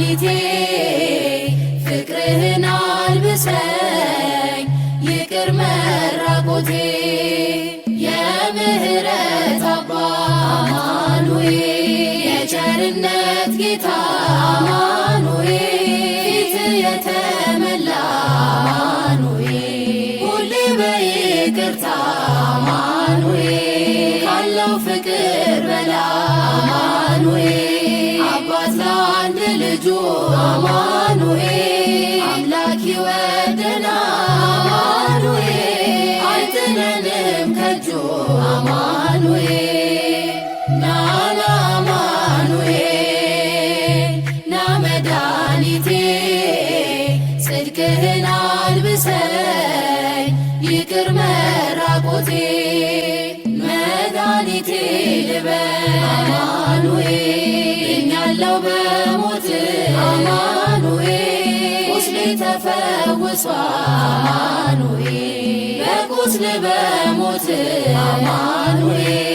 መድኃኒቴ፣ ፍቅርህን አልብሰኝ፣ ይቅር መራቆቴ። የምህረት አባት አማኑኤል፣ የቸርነት ጌታ አማኑኤል፣ ፊት የተመላ አማኑኤል፣ ሁሌ በይቅርታ አማኑኤል፣ ካለው ፍቅር በላይ አማኑኤል፣ አባት ለአንድ ልጁ አማኑኤል፣ አምላክ ይወደናል አማኑኤል፣ አይጥለንም ከእጁ አማኑኤል። ናና አማኑኤል፣ ና መድኃኒቴ፣ ጽድቅህን አልብሰኝ፣ ይቅር መራቆቴ። መድኃኒቴ ልበል አማኑኤል፣ ድኛለሁ በሞት አማኑኤል፣ ቁስሌ ተፈውሷል አማኑኤል፣ በቁስል በሞት አማኑኤል።